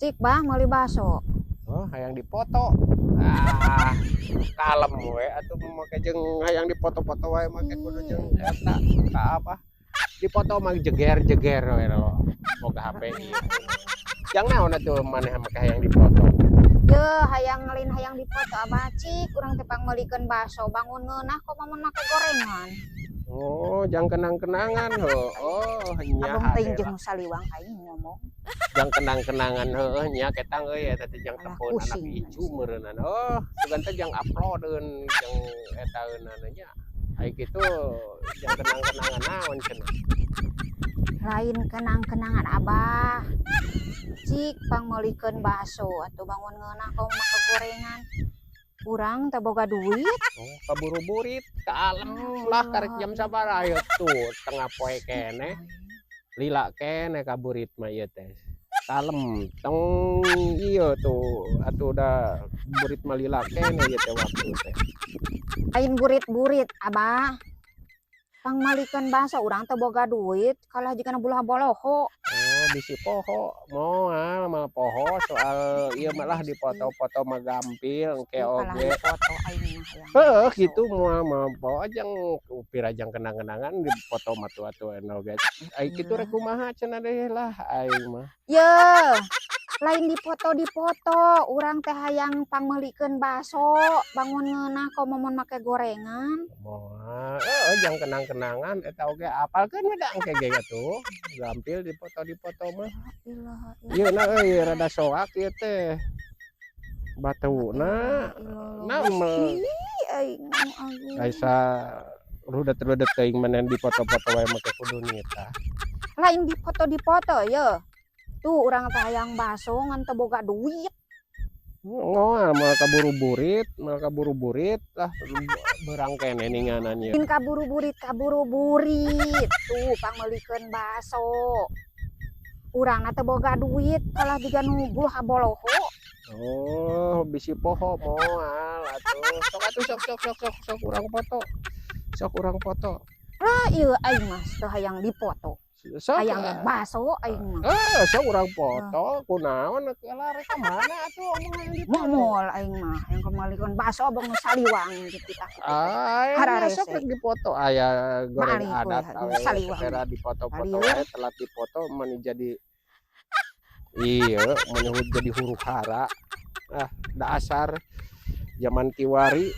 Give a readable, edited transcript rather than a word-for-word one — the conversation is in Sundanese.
Cik, Bah, meuli baso. Oh, hayang dipoto. Ah, kalem we atuh, make jeung hayang dipoto-foto wae, make kudu jeung eta ka apa? Dipoto mah jeger-jeger we lo. Boga HP ieu. Jang naon atuh maneh make hayang dipoto? Ye, hayang ngelin hayang dipoto, Abah. Cik, urang teh pangmeulikeun baso, bangun ngeunah kok momen make gorengan. Oh, jang kenang-kenangan heuh. Oh, nya. Abang teuing hade jeung lah. Saliwang aing ngomong. Jang kenang-kenangan heueuh nya ketang euy, eta teh jang Alah, telepon anak pusing. Icu meureunana. Oh, sugan teh jang uploadeun jang etaeunana nya. Ai kitu jang kenang-kenangan naon cenah? Lain kenang-kenangan, Abah. Cik, pangmeulikeun baso atuh, bangun ngeunah kok make gorengan. Urang teh boga duit. Oh, kaburu-burit, kalem lah, karek jam sabaraha ieu tuh, tengah poe keneh. Lila keneh kaburit mah ieu teh. Kalem, tong ieu tuh atuh, da burit mah lila keneh ieu teh waktu teh. Lain burit-burit, Abah. Pangmeulikeun baso, urang teh boga duit kalah jigana bulah boloho. Oh, bisi poho. Moal, moal poho soal ieu mah lah, dipoto-foto mah gampil engke Kalah oge. Dipoto aing mah hayang Heueuh, baso. Kitu moal moal poho jang upira jang kenang-kenangan dipoto mah tuh atuh oge. Ai kitu rek kumaha cenah deui lah aing mah. Ye, lain dipoto-dipoto, urang teh hayang pangmeulikeun baso, bangun ngeunah kok momon make gorengan. Moal, heueuh, jang kenang-kenangan eta oge apalkeun we da engke ge atuh. Gampil dipoto-dipoto mah. Ilaha. Ieu na euy rada soak ieu teh. Batuna naon mah. Aing mah agung. Aisa rudet-rudet teuing maneh dipoto-foto wae make kudu nitah. Lain dipoto-dipoto ye. Tuh, urang teh hayang baso ngan teu boga duit. Moal, moal kaburu-burit, moal kaburu-burit lah, beurang keneh ninganan ieu. Lain kaburu-burit kaburu-burit. Tuh, pangmeulikeun baso. Urangna teu boga duit kalah jiga nu buluh boloho. Oh, bisi poho, moal atuh. Sok atuh, sok sok sok sok sok urang foto. Sok urang foto. Lah, ieu aing mah teu hayang dipoto. Sok. Hayang baso aing mah. Eh, sok urang foto, kunaon lah, rek ka mana atuh omongan dipoto. Moal aing mah hayang kamalikeun baso bangun saliwang gitu tah kitu teh. Ah, Hararese. sok rek dipoto aya goreng Balik we adat aduh, awewe saliwang. Teh dipoto-foto Balieur. Wae telat dipoto mani jadi iya, mani jadi huru hara. Ah, dasar zaman kiwari.